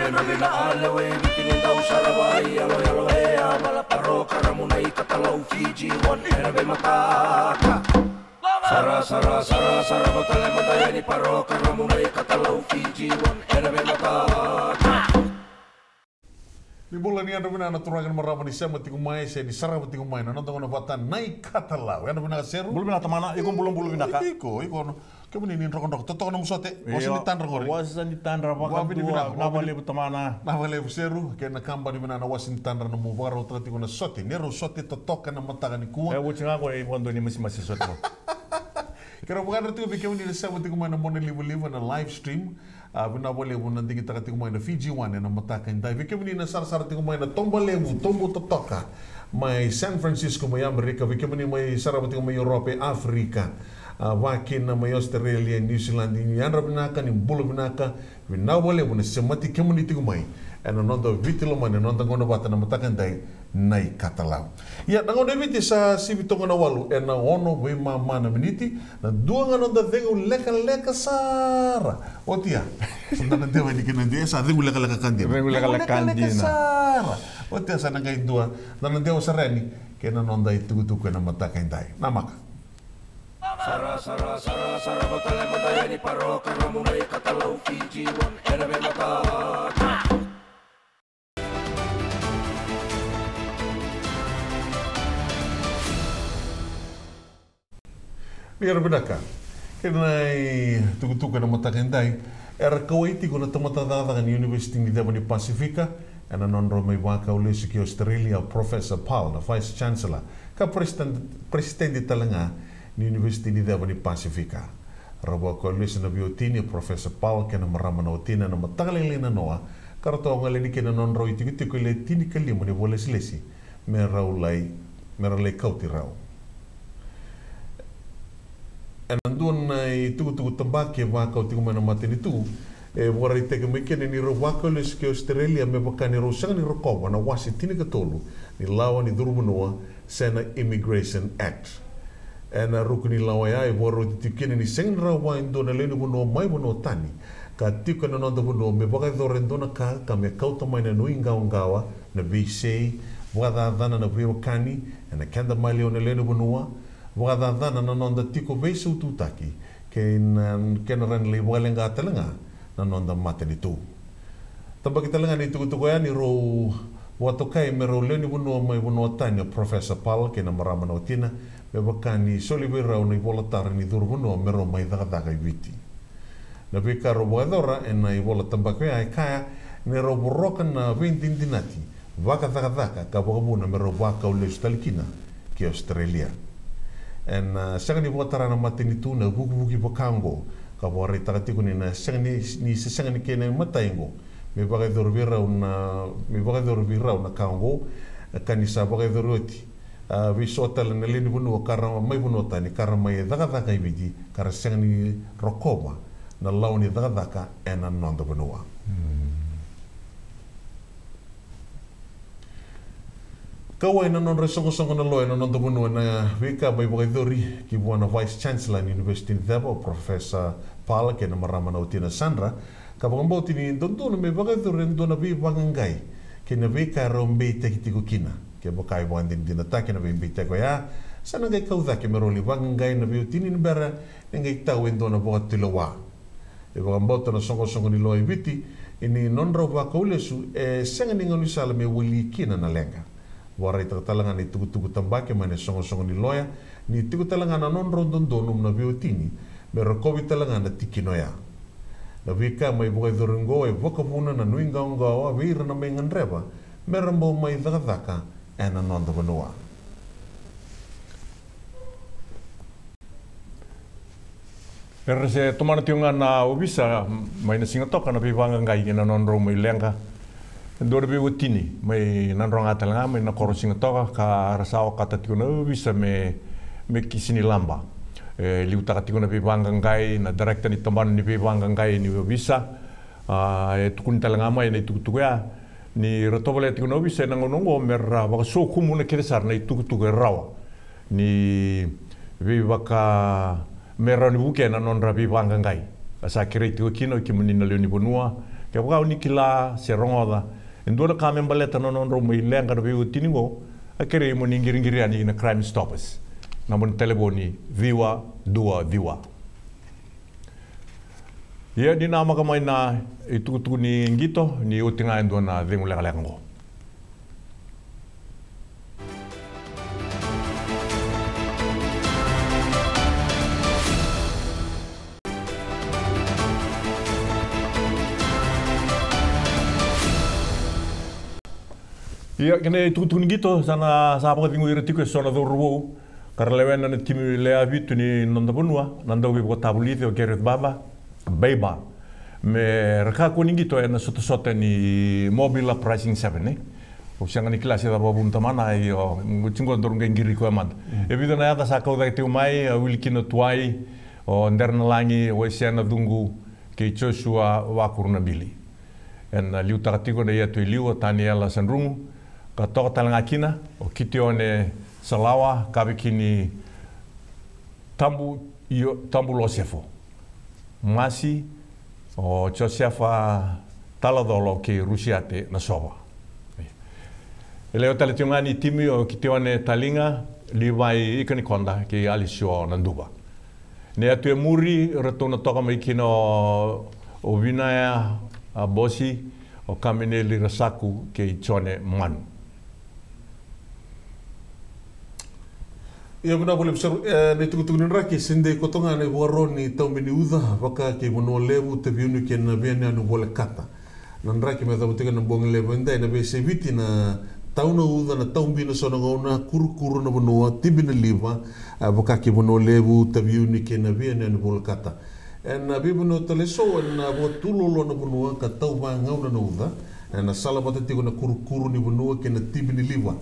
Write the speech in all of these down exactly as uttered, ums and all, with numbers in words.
Ena vina a lewe i Viti ni dau sara vai yaloyalo e a mala parokaramu na i katalau Fiji One ena veimataka. Sara, sara, sara, sara, vatale mada yani parokaramu na i katalau Fiji One ena veimataka. Ni bula ni yadra vinaka na turaga na marama ni sema tiko mai se ni sarava tiko mai na noda gauna vata na i katalau. Yadra vinaka Seru. Bula vinaka tamana, iko bulabula vinaka. Iko, iko. Kemuni ni drokadroka, totoka na musote. Wasi ni tadra qori. Wasi ni tadra vakadua, na valevu tamana. Na valevu Seru, kei na kaba ni vinaka na wasi ni tadra na mu vakarautaka tiko na sote. Ni rau sote totoka na mataka ni kua. E, oti ga qo e vakadua ni masimasi sote. Kei rau vakadra tiko vei kemuni na sema tiko mai na mona livaliva na live stream. A, vinaka valevu na digitaka tiko mai na Fiji One ena mataka edai. Vei kemuni na sarasara tiko mai na toba levu, tobu totoka. Mai San Francisco, mai Amerika, vei kemuni mai sarava tiko mai Europe, Afrika. A, vakina mai Australia, New Zealand, ni yadra vinaka, ni bula vinaka, vinaka valevu na semati kemuni tiko mai. Ena noda Viti lomani, ena noda gauna vata na mataka edai, na i katalau. Ia, na gauna e Viti sa sivi toka na walu, ena ono veimama na miniti, na dua ga noda cegu lekaleka sara. Otia, sa da na dewa ni kena dia, sa cegu lekaleka ka dina. Cegu lekaleka ka dina. Sara. Otia, sa na qai dua, da na dewa sara yani, kei na noda i tukutuku ena mataka edai. Namaka. Sara, sara, sara, sara, vatale mada yani parokaramu na i katalau Fiji One ena veimataka. Ni yadra vinaka. Kei na i tukutuku ena mataka edai. Era kauwai tiko na tamata cakacaka ni University ni Ceva ni Pasifika ena nodrau mai vakau lesu ki Australia, Professor Pal, na Vice Chancellor ka President, President tale ga ni University ni Ceva ni Pasifika. Rau vakau lesu na veiwatini, Professor Pal kei na marama na watina, ena mataka lailai na noa, ka ratou a gole yani kina na nodrau i tikotiko e le tinikalima ni vakalesilesi me rau lai, me rau lai kauti rau. Ena dua na i tukutuku tabaki e vakau tiko mai na matanitu, e vakaraitaki mai kina ni rau vakau lesu ki Australia me vaka ni rau sega ni rokova na wase tinikatolu ni lawa ni curavanua se na Immigration Act. Ena ruku ni lawa oya e vakaroti tiko kina ni sega ni rawa vua e dua na lewe ni vanua mai vanua tani ka tiko ena noda vanua me vakayacora e dua na ka ka me kauta mai na nuiqawaqawa, na veisei, vakacacana na veiwekani ena keda maliwa na lewe ni vanua, vakacacana na noda tiko veisaututaki kei na kena rawa ni lai vakaleqa tale ga na noda matanitu. Tabaki tale ga ni tukutuku yani rau vakatokai me rau lewe ni vanua mai vanua tani o Professor Pal kei na marama na watina me vaka ni soli vei rau na ivolatara ni curavanua me rau mai cakacaka i Viti. Na veika rau vakayacora ena ivola tabaki oya e kaya ni rau voroka na veidinadinati vakacakacaka ka vakavuna me rau vakau lesu tale kina ki Australia. Ena sega ni vakatara na matanitu na vukivuki vaka oqo ka vakaraitaka tiko ni na sega ni, ni se sega ni kena imatai oqo me vakayacori vei rau na, me vakayacori vei rau na ka oqo ka ni sa vakayacori oti, a, vei so tale na lewe ni vanua ka ra mai vanua tani ka ra mai cakacaka i Viti ka ra sega ni rokova na lawa ni cakacaka ena noda vanua. Kauwai na nodra isoqosoqo na loya na noda vanua na veika mai vakayacori ki vua na Vice Chancellor ni University ni Ceva o Professor Pal kei na marama na watina Sandra, ka vakabauti ni dodonu me vakayacori e dua na veivaqaqai kei na veika e rau beitaki tiko kina. Kevaka e vakadinadinataki na veibeitaki oya, sa na qai kau cake me rau lai vaqaqai na veiwatini ni bera ni qai tau e dua na vakatulewa. E vakabauta na soqosoqo ni loya i Viti ni nodrau vakau lesu e sega ni gaunisala me wali kina na leqa. Vakaraitaka tale ga na itukutuku tabaki mai na soqosoqo ni loya ni tiko tale ga na nodrau dodonu na veiwatini me rokovi tale ga na tikina oya. Na veika mai vakayacori oqo e vakavuna na nuiqawaqawa vei ira na mai gadreva me ra bau mai cakacaka ena noda vanua. Era se tomana tiko ga na ovisa mai na siga toka na veivaqaqai kei na nodrau mai leqa. E dua na veiwatini mai Nadroga tale ga mai na koro siga toka ka ra sa okata tiko na ovisa me, me kisi ni laba. E liutaka tiko na veivaqaqai na director ni tabana ni veivaqaqai ni ovisa. A, e tukuni tale ga mai na itukutuku ya ni ra tovolea tiko na ovisa ena gauna oqo me ra vakasokumuna kece sara na itukutuku e rawa ni veivaka me rawa ni vukea na nodra veivaqaqai. A sa kerei tiko kina o kemuni na lewe ni vanua Kevaka o ni kila se rogoca e dua na ka me baleta na nodrau mai leqa na veiwatini oqo, a kerei mo ni qiriqiri yani na Crime Stoppers. Naba ni talevoni ciwa dua ciwa. Ia ni namaka mai na itukutuku ni qito ni oti ga e dua na cegu lekaleka oqo. Ia kei na itukutuku ni qito sa na sa vakacegui ira tiko e so na cauravou ka ra lewena na timi lewe vitu ni noda vanua na dauveivakatavulici o Gareth Baber, Baber, me ra kakua ni qito ena sotasota ni Mobile Uprising seven, e. Au sega ni kila se cava vavuna tamana, io, oti qo daru qai qiri koya mada. E vica na yaca sa kau cake tiko mai, a wili kina Tuwai, o Derenalagi, o Waisea Nacuqu kei Joshua Vakurunabili. Ena liutaka tiko na iyatu e liu o Taniela Sadrugu, ka toka tale ga kina o Kitione Salawa, Kavekini Tabu, io, Tabu Losefo, Masi, o Josefa Talacolo kei Rusiate Nasova. E lewe tale tiko ga ni timi o Kitione Taliga, Livai Ikanikoda kei Alisio Naduva. Na yatu e muri ratou na toka mai kina o, o Vinaya Abosi, o Kameneli Rasaku kei Jone Manu. Ia vinaka vakalevu sara, e, na itukutuku ni draki se dei koto ga na ivakaro ni taube ni uca vaka kei Vanua Levu, Taveuni kei na veiyanuyanu volekata. Na draki me cavuti kina na bogi levu edai na veiyasai Viti na tau na uca, na taubina so na gauna, kurukuru na vanua, tibi na liva, a, vaka kei Vanua Levu, Taveuni kei na veiyanuyanu volekata. Ena veivanua tale eso ena vakatuloulou na vanua ka tau vagauna na uca. Ena salavata tiko na kurukuru ni vanua kei na tibi ni liva.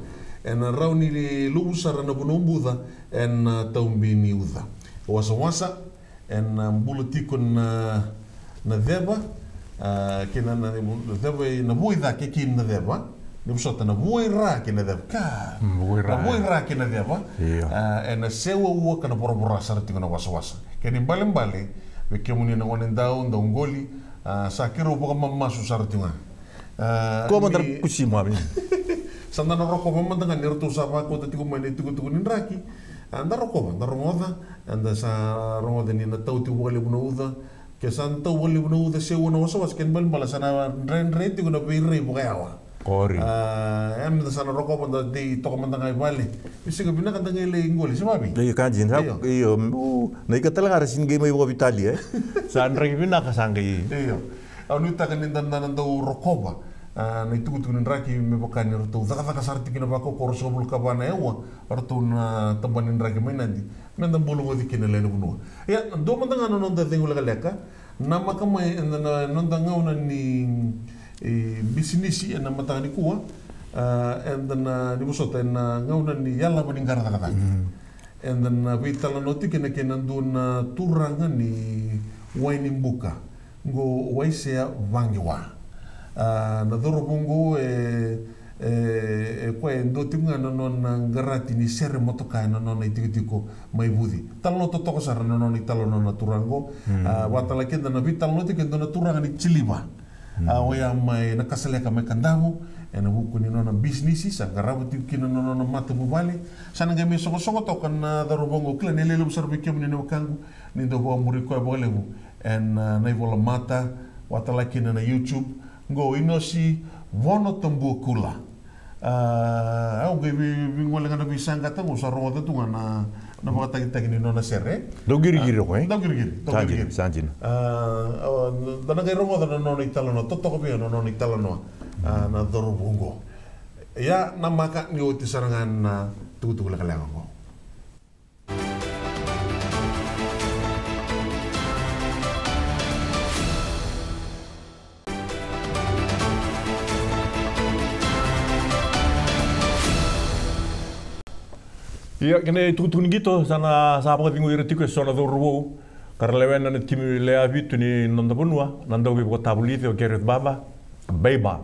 Ena rawa ni luvu sara na vanua buca ena taubi ni uca. Wasawasa, ena bula tiko na, na ceva, a, kei na, na, na ceva, na vua i cake kei na ceva, ni vosota na vua i ra kei na ceva. Ka, mm, vua i ra. Na vua i ra kei na ceva. Io. A, ena sewa ua ka na voravora sara tiko na wasawasa. Kena ibalebale vei kemuni na gonedau, dau qoli, a, sa keirau vakamamasu sara tiko ga. A, ko mada ni kusi mami. Sa da na rokova mada ga ni ratou sa vakauta tiko mai na itukutuku ni draki. A, da rokova, da rogoca, eda sa rogoca ni na tau tiko vakalevu na uca. Ke sa na tau vakalevu na uca se ua na wasawasa, kena ibalebale sa na dredre tiko na veirai vakayawa. Qori. A, eda sa na rokova da dei toka mada ga i vale. Ni siga vinaka da qai lai qoli, se vavi? Io, ka dina, sa, io. Io, u, na ika tale ga ra sini qai mai vakaveitalia, e? Sa draki vinaka sa qai. Io. Au nuitaka ni da na dau rokova, a, na itukutuku ni draki me vaka ni ratou cakacaka sara tiko kina vakaukaua, ruasagavulu ka va na aua, ratou na tabana ni draki mai Nadi. Me da bula voli kina e lewe ni vanua. Ia, dua mada ga na noda cegu lekaleka, namaka mai ena, na, noda gauna ni, e, bisinisi ena mataka nikua, a, eda na, ni vosota, ena gauna ni yalava ni qara cakacaka. Mm. Eda na veitalanoa tiko kina kei na dua na turaga ni Wainibuka. Qo Waisea Vaqiwa. A, na cauravou qo e, e, e koya e dua tiko ga na nona qarati ni sere motoka ena nona itikotiko mai Vuci. Talanoa totoka sara na nona italanoa na turaga qo. Mm. A, vakatale keda na veitalanoa tiko e dua na turaga ni Jiliva. Mm. A, oya mai Nakasaleka mai Kadavu, ena vuku ni nona bisinisi, sa qarava tiko kina na nona matavuvale. Sa na qai mai soqosoqo toka na cauravou qo, kila ni levu sara vei kemuni na wekaqu, ni dau vakamuri koya vakalevu. Ena, a, na ivola mata, vakatale kina na YouTube, qo Inosi Vono Tabuakula. A, au qai vei, veigole ga na veisaqata qo, sa rogoca tu ga na, na vakatagitagi ni nona sere. Dau qiriqiri o koya, e? Dau qiriqiri, dau qiriqiri. Sa dina, sa dina. A, a, da na qai rogoca na nona italanoa, totoka vei au na nona italanoa, a, na cauravou qo. Ia, namaka ni oti sara ga na tukutuku lekaleka qo. Ia, kei na itukutuku ni qito, sa na, sa vakacegui ira tiko e so na cauravou ka ra lewena na timi lewe vitu ni noda vanua, na dauveivakatavulici o Gareth Baber, Baber,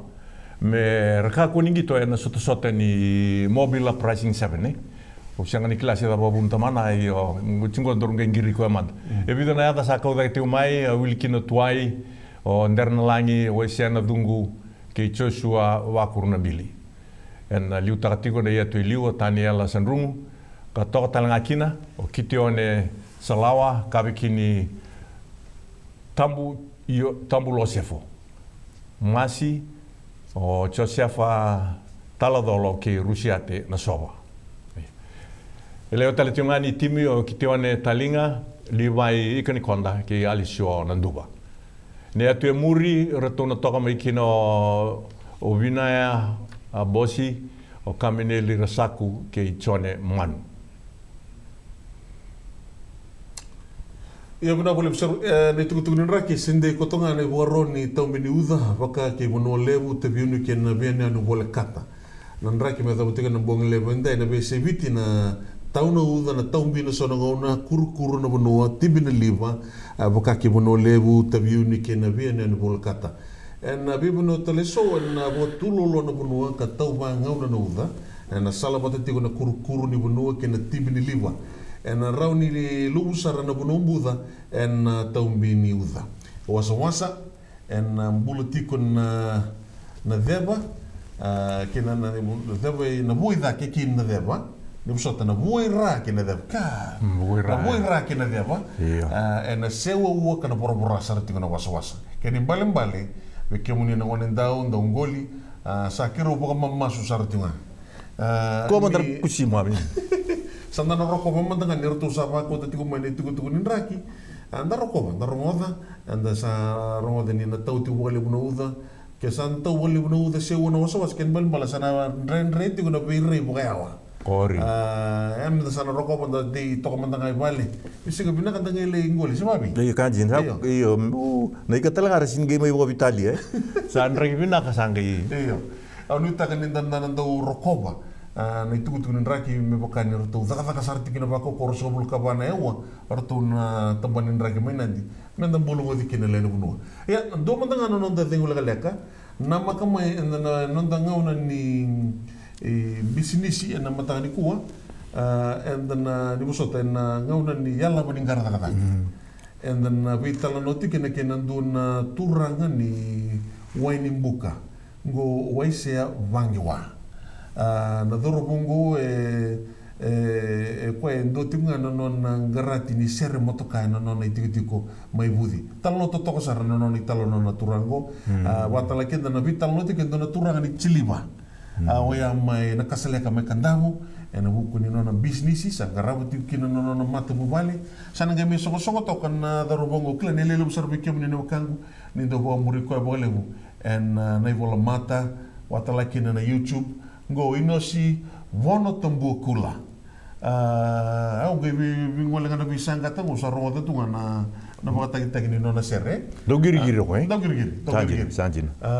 me ra kakua ni qito ena sotasota ni Mobile Uprising seven, e. Au sega ni kila se cava vavuna tamana, io, oti qo daru qai qiri koya mada. Mm. E vica na yaca sa kau cake tiko mai, a wili kina Tuwai, o Derenalagi Waisea Nacuqu kei Josua Vakurunabili. Ena liutaka tiko na iyatu e liu o Taniela Sadrumu, ka toka tale ga kina o Kitione Salawa, Kavekini Tabu, io, Tabu Losefo, Masi, o Josefa Talacolo kei Rusiate Nasova. E lewe tale tiko ga ni timi o Kitione Taliga, Livai Ikanikoda kei Alisio Naduva. Na iyatu e muri, ratou na toka mai kina o, o Vinaya, a, Bosi, o Kameneli Rasaku kei Jone Manu. Ia, vinaka vakalevu sara. E, na itukutuku ni draki, se dei koto ga na ivakaro ni tau bini uca vaka kei Vanua Levu, Taveuni kei na veiyanuyanu volekata. Na draki me yacova tiko ena bogi levu edai, na veiyasai Viti na tau na uca, na tau bini eso na gauna, kurukuru na vanua, tibi na liva, a, vaka kei Vanua Levu, Taveuni kei na veiyanuyanu volekata. Ena veivanua tale eso, ena vakatuloaloa na vanua ka tau vagauna na uca. Ena salavata tiko na kurukuru ni vanua kei na tibi ni liva. Ena rawa ni luvu sara na vanua buca ena tau bini uca. Wasawasa, ena bula tiko na, na ceva, a, kei na, na, na ceva, na vua i cake kei na ceva. Ni vosota, na vua i ra kei na ceva. Ka, mm, vua i ra, na vua i ra kei na ceva. Io. A, ena seuaua ka na voravora sara tiko na wasawasa. Kena ibalebale, vei kemuni na gonedau, dau qoli, a, sa keirau vakamamasu sara tiko ga. A, kua mada ni ra kusi mami. Sa da na rokova mada ga ni ratou sa vakauta tiko mai na itukutuku ni draki. A, da rokova, da rogoca, eda sa rogoca ni na tau tiko vakalevu na uca. Ke sa na tau vakalevu na uca, seuaua na wasawasa, kena ibalebale sa na dredre tiko na veirai vakayawa. Qori. A, e, meda sa na rokova, da dei toka mada ga i vale. Ni siga vinaka da qai lai qoli, se vavi? Io, ka dina, sa, io, io, u, na ika tale ga ra sini qai mai vakavitali, e? Sa draki vinaka sa qai. Io. Au nuitaka ni da, da na dau rokova, a, na itukutuku ni draki me vaka ni ratou cakacaka sara tiko kina vakaukauwa, ruasagavulu ka va na aua, ratou na tabana ni draki mai Nadi. Meda bula voli kina lewe ni vanua. Ia, dua mada ga na noda cegu lekaleka, namaka mai ena, na, noda gauna ni, e, bisinisi ena mataka nikua, a, eda na, ni vosota, ena gauna ni yalava ni qara cakacaka. Mm. Eda na veitalanoa tiko kina kei na dua na turaga ni Wainibuka. Qo Waisea Vaqewa. A, na cauravou qo e, e, e koya e dua tiko ga na nona qarati ni sere motoka ena nona itikotiko mai Vuci. Talanoa totoka sara na nona italanoa na turaga qo. Mm. A, vakatale keda na veitalanoa tiko e dua na turaga ni Jiliva. Mm. A, oya mai Nakasaleka mai Kadavu, ena vuku ni nona bisinisi, sa qarava tiko kina na nona matavuvale. Sa na qai mai soqosoqo toka na cauravou qo, kila ni levu sara vei kemuni na wekaqu, ni dau vakamuri koya vakalevu. Ena, a, na ivola mata, vakatale kina na YouTube, qo Inosi Vono Tabuakula. A, au qai vei, veigole ga na veisaqata qo, sa rogoca tu ga na, na vakatagitagi ni nona sere. Dau qiriqiri o koya, e? Dau qiriqiri, dau qiriqiri. Sa dina, sa dina. A,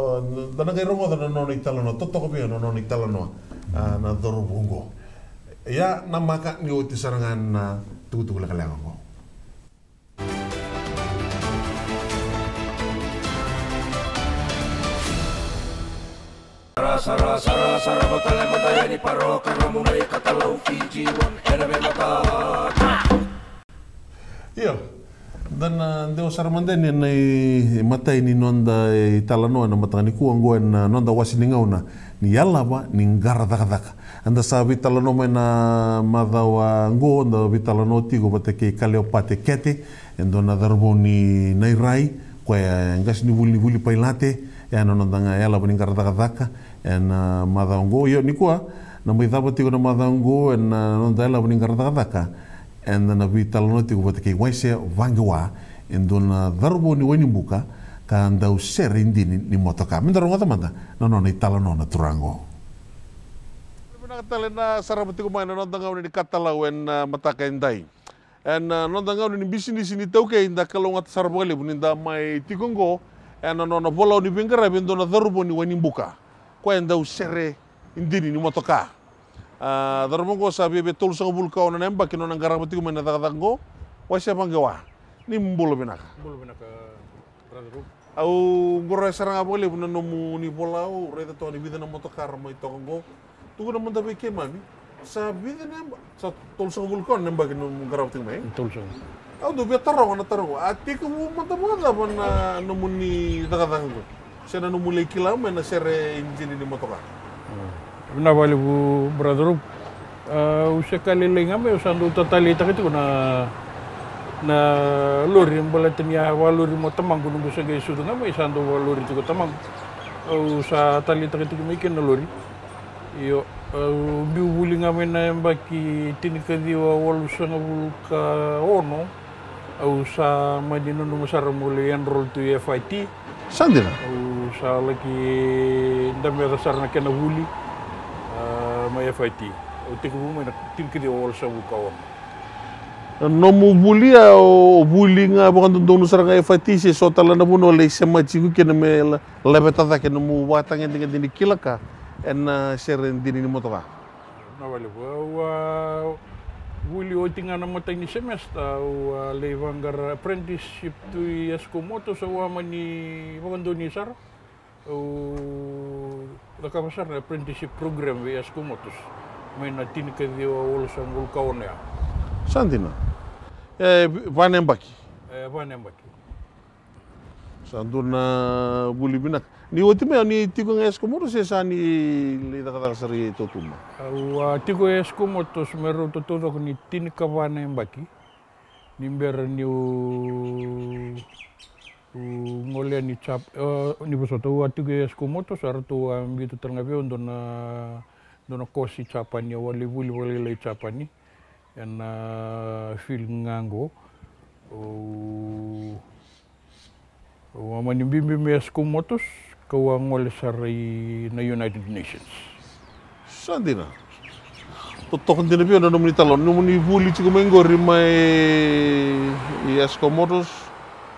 a, da na qai rogoca na nona italanoa, totoka vei au na nona italanoa, a, na cauravou qo. Ia, namaka ni oti sara ga na tukutuku lekaleka qo. Sara, sara, sara, sara, vata tale mada yani parokaramu na iKatalau Fiji One, ena veimataka. Io, da na dewa sara mada yani ena imatai ni noda italanoa ena mataka nikua, oqo ena noda wase ni gauna ni yalava ni qara cakacaka. Eda sa veitalanoa mai na macawa qo, da veitalanoa tiko vata kei Kaleopate Kete, e dua na cauravou ni Nairai, koya e qasenivuli ni Vulipailate, ena noda ga yalava ni qara cakacaka ena macawa qo. Io, nikua, na mai cava tiko na macawa qo ena noda yalava ni qara cakacaka, eda na veitalanoa tiko vata kei Waisea Vaqewa, e dua na cauravou ni Wainibuka, ka dau sere idini ni motoka. Meda rogoca mada na nona italanoa na turaga qo. Vinaka tale na sarava tiko mai na noda gauna ni Katalau ena, a, mataka edai. Ena, a, noda gauna ni bisinisi ni taukei, da kalougata sara vakalevu ni da mai tiko qo ena nona volau ni veiqaravi e dua na cauravou ni Wainibuka, koya e dau sere idini ni motoka. A, cauravou qo sa viavia tolusagavulu ka ono na yabaki nona qarava tiko mai na cakacaka qo. Waisea Vaqewa, ni bula vinaka. Bula vinaka. Au qoroya sara ga vakalevu na nomuni volau, raica toka ni vica na motoka ra mai toka qo. Tukuna mada vei keimami, sa vica na yabaki, sa tolusagavulu ka ono na yabaki nomu qarava tiko mai? Tolusagavulu. Au dau via taroga na taro qo. A tekivu mada vakacava na nomuni cakacaka qo? Se na nomu lai kila mai na sere ijini ni motoka? Vinaka vakalevu brother Rope. Au se ka lailai ga mai au sa dau tataleitaka tiko na, na lori, baleta ni a vakalori mai o tamaqu noqu se qai sucu ga mai sa dau vakalori tiko o tamaqu. Au sa taleitaka tiko mai kina na lori. Io, au biu vuli ga mai na yabaki tinikaciwa walusagavulu ka ono. Au sa mani nanuma sara meu lai enroll tu i F I T. Sa dina. Au sa laki dabeca sara na kena vuli, a, mai F I T. Au tekivu mai na tinikaciwa walusagavulu ka ono. Na nomu vuli, a, o vuli ga vakadodonu sara ga F I T se so tale na vanua o lai semati iko kina me la, laveta cake nomu vakatagedegede ni kila ka ena sere dina ni motoka? Na vale vua, au a vuli oti ga na matai ni semester, au a lai vaqara apprenticeship tu i Esco Motors, au a mani vakadonui sara. Au cakava sara na apprenticeship program vei Esco Motors mai na tinikaciwa walusagavulu ka ono ya. Sa dina. E va na yabaki? E va na yabaki. Sa dua na vuli vinaka. Ni oti mai, o ni tiko ga e Esco Motors se sa ni lai cakacaka sara i Totuma? Au a tiko e Esco Motors me rauta taucoko ni tinikava na yabaki. Ni bera niu, u gole yani Jap-, e, ni vosota, au a tiko e Esco Motors, a ratou a biuta tale ga vei au dua na, dua na course i Japani, au a lai vuli vakalailai i Japani. Ena, a, field ga qo. Au, au a mani biubiu mai Esco Motors, kau a gole sara i na United Nations. Sa dina. Totoka dina vei au na nomuni talo, nomuni vuli tiko mai qori mai i Esco Motors.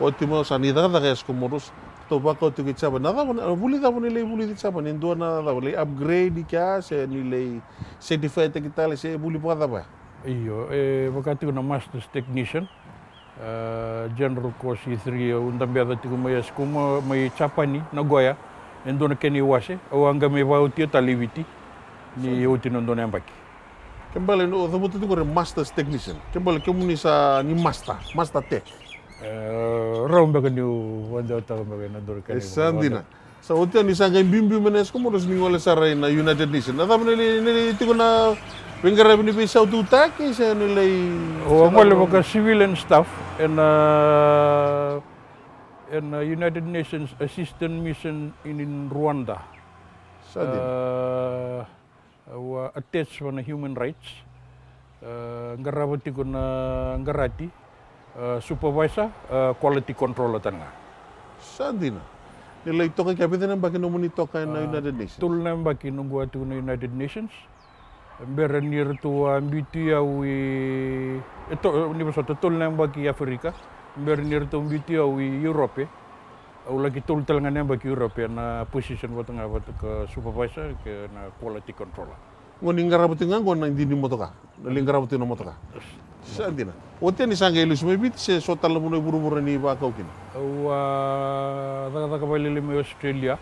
Oti mai o sa ni cakacaka e Esco Motors. Tou vakau tiko i Japani. Na cava, na vuli cava ni lai vulici i Japani? Dua na cava, lai upgrade i kea se ni lai certified taki tale se vuli vakacava? Io, e vaka tiko na master's technician, e, general course i three, au dabeca tiko mai Esco, mai Japani, Nagoya, e dua na kena iwase, au a qai mai vakaotia tale i Viti, ni oti na dua na yabaki. Ke bale ni o cavuta tiko qori master's technician, ke bale kemuni sa ni master, master tech. E, rau beka niu vakadewataka beka ena dua na kena iwase. E sa dina. Sa oti ni sa qai biubiu mai na Esco Motors ni gole sara ina United Nations. Na cava na lai, na lai tiko na veiqaravi ni veisaututaki se na lai... Au a gole vaka civilian staff ena, ena United Nations Assistance Mission in Rwanda. Sa dina. E, au a attach vaka na human rights, e, qarava tiko na qarati, e, supervisor, e, quality controller tale ga. Sa dina. Ni lai toka i kea, vica na yabaki nomuni toka ena United Nations? Tolu na yabaki noqu a tiko na United Nations. Bera ni ratou a biuti au i, e to-, ni vosota, tolu na yabaki i Aferika. Bera ni ratou biuti au i Europe. Au laki tolu tale ga na yabaki i Europe ena position vata ga vata ka supervisor kei na quality controller. Qo ni qarava tiko ga qo na idini motoka, na lai qarava tiko na motoka. Sa dina. Oti ni sa qai lesu mai Viti se so tale na vanua e vuravura ni vakau kina? Au a cakacaka vakalailai mai Australia,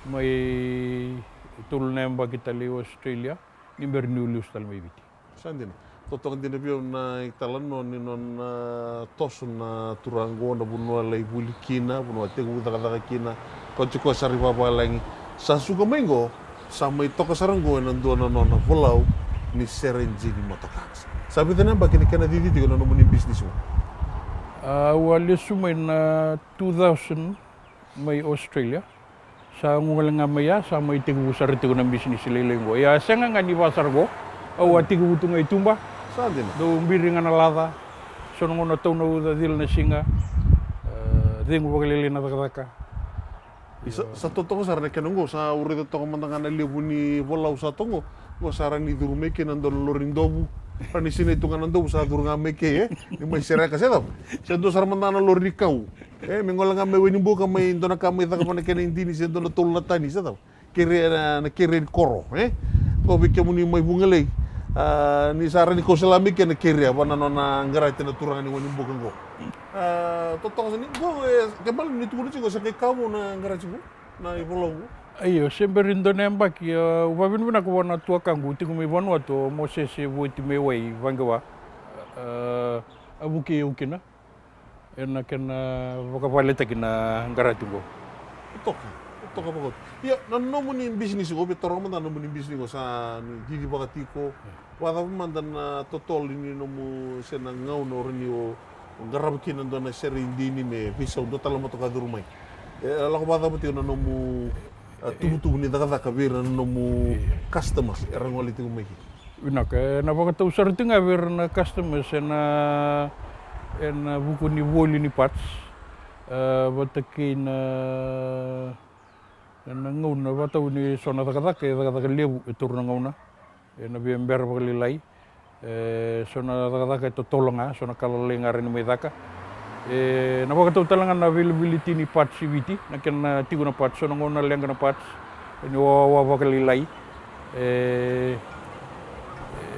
mai tolu na yabaki tale i Australia, ni bera niu lesu tale mai Viti. Sa dina. Totoka dina vei au na italanoa ni nona toso na turaga qo, na vanua lai vuli kina, vanua tekivu cakacaka kina, kauti koya sara i vavalagi. Sa suka mai qo, sa mai toka sara qo ena dua na nona volau ni sere ijini motoka. Sa vica na yabaki na kena cici tiko na nomuni bisinisi qo? Au a lesu mai na two thousand mai Australia. Sa gole ga mai ya, sa mai tekivu sara tiko na bisinisi lailai qo. Ia, sega ga ni vaka sara qo. Au a tekivu tu ga i tuba. Sa dina. Dau biri ga na laca. So na gauna tau na uca, cila na siga. E, cegu vakalailai na cakacaka. Sa, sa totoka sara na kena qo, sa au raica toka mada ga na levu ni volau sa toka qo. Qo sa rawa ni curu mai kei na dua na lori dovu. Rawa ni sinai tu ga na dovu, sa curu ga mai kei, e? Ni mai sereka se cava. Sa dua sara mada ga na lori ni kau. E, me gole ga mai Wainibuka, mai dua na ka mai cakava na kena idini se dua na tolu na tani se cava. Keria na, na keria ni koro, e? Qo vei kemuni mai Vugalei, a, ni sa rawa ni kau sela mai kei na keria, vaka na nona qarati na turaga ni Wainibuka qo. A, totoka sara ni qo, e, ke bale ni tukuna tiko se qai ka vou na qarati vou, na ivolau vou. Io, se bera ni dua na yabaki, a, au vakavinavinaka vua na tuakaqu tiko mai Vanuatu, o Mosese Vuotimaiwai Vaqewa. A, A vukei au kina ena kena vakavaletaki na qarati oqo. Toka, toka vakaoti. Ia, na nomuni bisinisi oqo, via taroga mada na nomuni bisinisi oqo, sa ni cici vaka tiko. Vakacava mada na totolo ni nomu, se na gauna o rawa ni o qarava kina dua na sere i Dini me veisau, dua tale na motoka curu mai. E lako vakacava tiko na nomu, a, tuvatuva ni cakacaka vei ira na nomu customers era gole tiko mai kina? Vinaka, ena vakatau sara tiko ga vei ira na customers ena, ena vuku ni voli ni parts, a, vata kei na, ena gauna vakatau ni so na cakacaka, e cakacaka levu e taura na gauna, ena via bera vakalailai. E so na cakacaka e totolo ga, so na ka lalai ga rawa ni mai caka. Ena vakatau tale ga na availability ni parts i Viti, na kena tiko na parts, so na gauna leqa na parts, ni wawa vakalailai. E,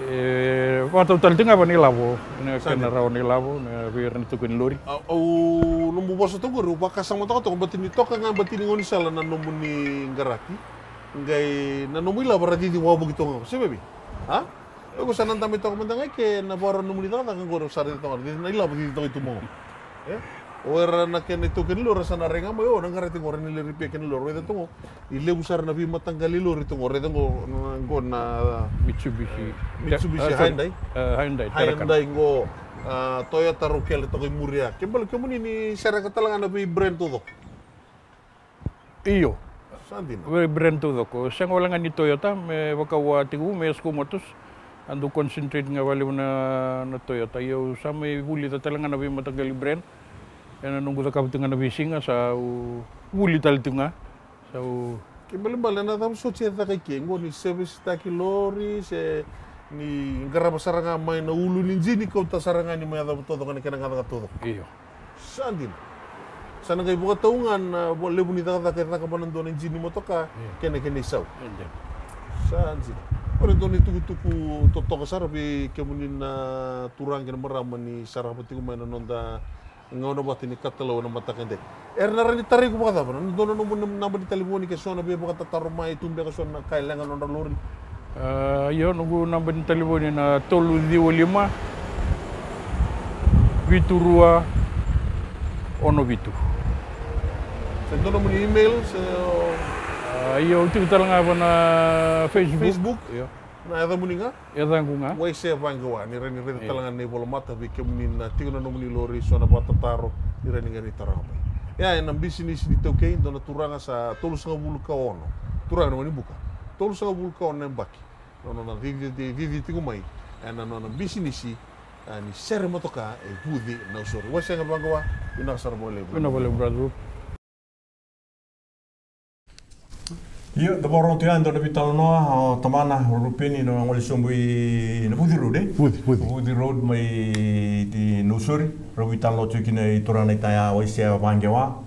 e vakatau tale tiko ga vua na ilavo, na kena rawa na ilavo, na vei ira na taukei ni lori. A, au, nomu vosa toka qori, au vakasamataka toka, baleta ni toka ga, baleta ni gaunisala na nomuni qarati. Qai na nomu ilavo ra cici wavoki toka ga, se vei? A? Iko sa na dabe toka mada ga ke na vakarau nomuni cakacaka qori, au sa raica toka ga, cici na ilavo, cici toka i tuba qo. E? O ira na kena itaukei ni lori ra sa na rai ga mai, o, na qarati qo, ra ni lai ripea kena lori, raica toka qo. E levu sara na veimataqali lori toka qo, raica qo, na, qo na Mitsubishi. Mitsubishi Hyundai. E, Hyundai, Hyundai qo, a, Toyota rau kele toka i muri ya. Ke bale kemuni ni sereka tale ga na vei brand taucoko. Io. Sa dina. Vei brand taucoko. Sega wale ga ni Toyota, me vaka au a tekivu, me Esco Motors. A dau concentrate ga vakalevu na, na Toyota. Ia au sa mai vulica tale ga na veimataqali brand. Ena noqu cakava tiko ga na veisiga, sa u vuli tale tiko ga. Sa u. Ke balebale na cava soti e caka i ke? Qo ni service taki lori, se ni qarava sara ga mai na ulu ni jini, kauta sara ga ni mai yacova taucoko na kena gacagaca taucoko. Io. Sa dina. Sa na qai vakatau ga na, a, levu ni cakacaka e caka vua na dua na ijini ni motoka, io, kena, kena isau. Io. Sa dina. Qori e dua na itukutuku totoka sara vei kemuni na turaga kei na marama ni sarava tiko mai na noda gauna vata ni katalau ena mataka edai. Era na rawa ni tarai iko vakacava? Na dua na nomu nab-, naba ni talevoni ke so na veivakatataro mai, tu beka so na ka e leqa na nodra lori. A, io, noqu naba ni talevoni na tolu ciwa lima, vitu rua, ono vitu. Se dua nomuni email, se o. A, io, au tiko tale ga va na Facebook. Facebook? Io. Na yacamuni ga? Yacaqu ga. Waisea Vaqewa, ni rawa ni raica tale ga na ivolamata vei kemuni na tiko na nomuni lori, so na vakatataro, ni rawa ni qai ni taroga mai. Ia, ena bisinisi ni taukei, dua na turaga sa tolusagavulu ka ono. Turaga na wanibuka. Tolusagavulu ka ono na yabaki. Na nona cici, cici, cici tiko mai ena nona bisinisi, a, ni sere motoka e Vuci, Nausori. Waisea ga Vaqewa, vinaka sara vakalevu. Vinaka vakalevu, brother. Io, da vakarorogo tu ya e dua na veitalanoa o tamana, o Rupeni, na gole sobu i na Vuci Road, e? Vuci, Vuci. Vuci Road mai Nausori. Rau veitalanoa tu kina i turaga na itaya Waisea Vaqewa.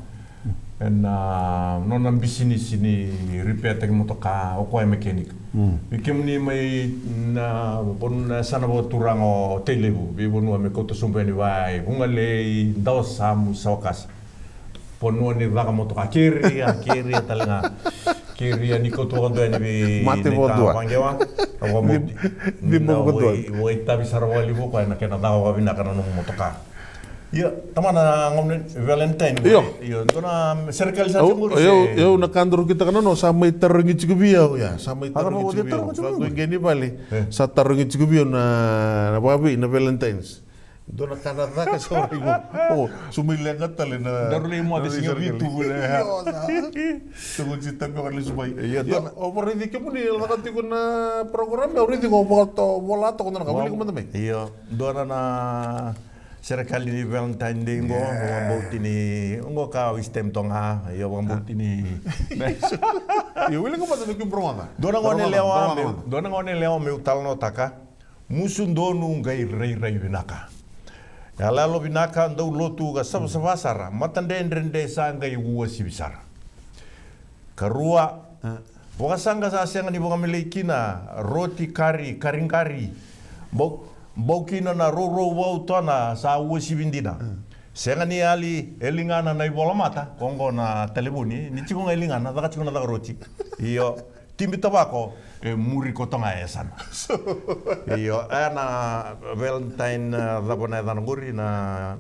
Ena, a, nona bisinisi ni ripeataki motoka, o koya e mechanic. Mm. Vei kemuni mai na vanua, na yasana vakaturaga o Tailevu, veivanua me kauta sobu yani vaya i Vugalei, Dawasamu, Sawakasa. Vanua ni caka motoka, keria, keria tale ga. Keria ni kauta vakadua yani vei Mate na ita vakadua. Vaqewa. Au vakabauti. Ni na vakadua. Vakaitavi sara vakalevu o koya ena kena caka vakavinaka na nomu motoka. Ia, tamana, gauna ni Valentine. Io. Io, dua na serekali sa tiko qori. Io, se io, na ka daru kitaka na no, sa mai tarogi tiko vei au, ia. Sa mai tarogi tiko vei au. Vaqo qai ni vale. E. Sa tarogi tiko vei au na, na vakavei, na Valentines. Dua na ka na caka sa rai qo. O, su mai leqa tale na. Daru lai moce siga vitu qo, ne? Io, sa. Tiko si tabe ka lesu mai. Io, dua na. O, vakaraici kemuni, e caka tiko na program, au raici qo, vakato, vola toka na ka, wilika mada mai. Io, dua na, na serekali ni Valentine Day qo, io, vakabauti ni, qo ka wish time toka, io, vakabauti ni. Io, wilika mada mai ki program. Dua na gone yalewa, dua na gone yalewa meu talanoataka. Musu donu qai rairai vinaka. Yaloyalo vinaka, dau lotu ka savasava sara, matadredredre sa qai uasivi sara. Karua, vakasaqa sa sega ni vakamelei kina, roti, kari, kari qari. Bau, bau kina na rourou vau tona sa uasivi dina. Sega ni yali e ligana na ivolamata, ko qo na talevoni, ni tiko ga e ligana, caka tiko na caka roti. Io. Tibi Tavako, e muri koto ga e yasana. Io, e na Valentine, e, cava na yacana qori, na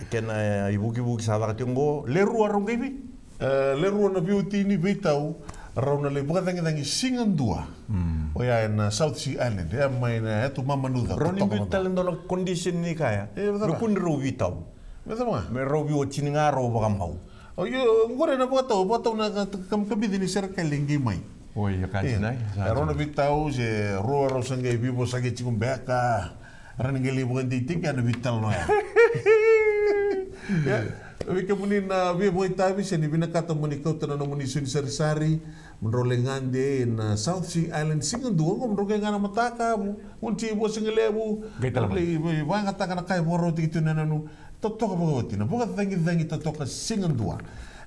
kena, e, ivukivuki sa caka tiko qo, le rua rau qai vei? E, le rua na veiwatini, veitau, rau na lai vakacagicagi siga dua. Mm. Oya e na South Sea Island, e mai na yatu Mamanuca. Rau ni biu tale dua na condition ni kaya. E, me cava? Me kua ni rau veitau. Me cava ga? Me rau veiwatini ga rau vakamau. O io, qori na vakatau, vakatau na ka-, ka-, kamici ni serekali qai mai. Oi, ia ka sinai. E rau na veitau, se rau, rau sa qai veivosaki tiko beka. Rau na qai lai vakadeitaki, a na veitalanoa ya. Ia, vei kemuni na veivakaitavi, se ni vinakata mo ni kauta na nomuni isau ni sarisari, mo drau lai gade e na South Sea Island siga dua, qo mo drau qai ga na mataka, mo, mo ni vosa ga levu. Qai tala mai. Lai, lai vakayagataka na ka e vakarautaki tu na nanu. Totoka vakaoti, na vakacagicagi totoka siga dua.